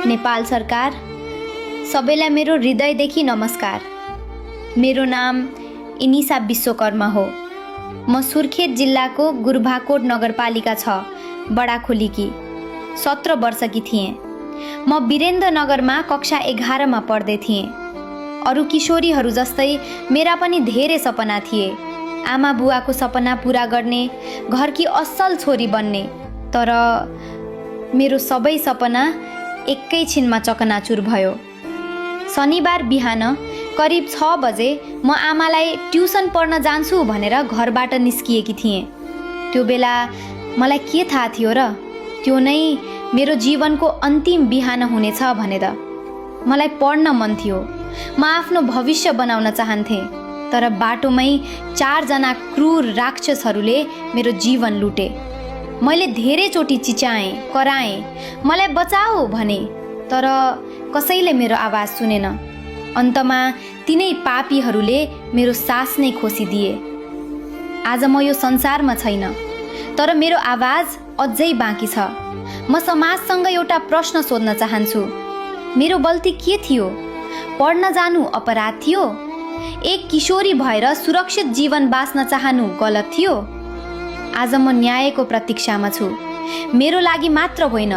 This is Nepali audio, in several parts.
नेपाल सरकार, सबैलाई मेरो हृदयदेखि नमस्कार। मेरो नाम इनिसा विश्वकर्मा हो। म सुर्खेत जिल्लाको गुरुभाकोट नगरपालिका 6 बडाखोलीकी 17 वर्षकी थिएँ। म वीरेन्द्रनगरमा कक्षा 11 मा पढ्दै थिएँ। अरू किशोरीहरू जस्तै मेरा पनि धेरै सपना थिए। आमा बुवाको सपना पूरा गर्ने, घरकी असल छोरी बन्ने। तर मेरो सबै सपना एकैछिनमा चकनाचुर भयो। शनिबार बिहान करिब 6 बजे म आमालाई ट्युसन पढ्न जान्छु भनेर घरबाट निस्किएकी थिएँ। त्यो बेला मलाई के थाहा थियो र त्यो नै मेरो जीवनको अन्तिम बिहान हुनेछ भनेर। मलाई पढ्न मन थियो। म आफ्नो भविष्य बनाउन चाहन्थेँ। तर बाटोमै 4 जना क्रूर राक्षसहरूले मेरो जीवन लुटे। मैले धेरैचोटि चिच्याएँ, कराएँ, मलाई बचाऊ भने, तर कसैले मेरो आवाज सुनेन। अन्तमा तिनै पापीहरूले मेरो सास नै खोसिदिए। आज म यो संसारमा छैन, तर मेरो आवाज अझै बाँकी छ। म समाजसँग एउटा प्रश्न सोध्न चाहन्छु। मेरो गल्ती के थियो? पढ्न जानु अपराध थियो? एक किशोरी भएर सुरक्षित जीवन बाँच्न चाहनु गलत थियो? आज म न्यायको प्रतीक्षामा छु। मेरो लागि मात्र होइन,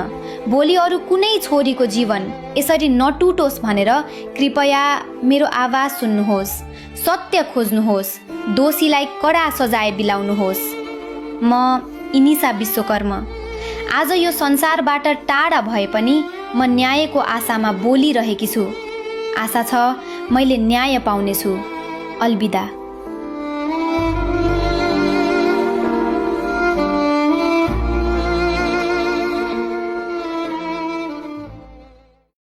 भोलि अरू कुनै छोरीको जीवन यसरी नटुटोस् भनेर कृपया मेरो आवाज सुन्नुहोस्। सत्य खोज्नुहोस्। दोषीलाई कडा सजाय दिलाउनुहोस्। म इनिसा विश्वकर्मा आज यो संसारबाट टाढा भए पनि म न्यायको आशामा बोलिरहेकी छु। आशा छ मैले न्याय पाउनेछु। अलविदा।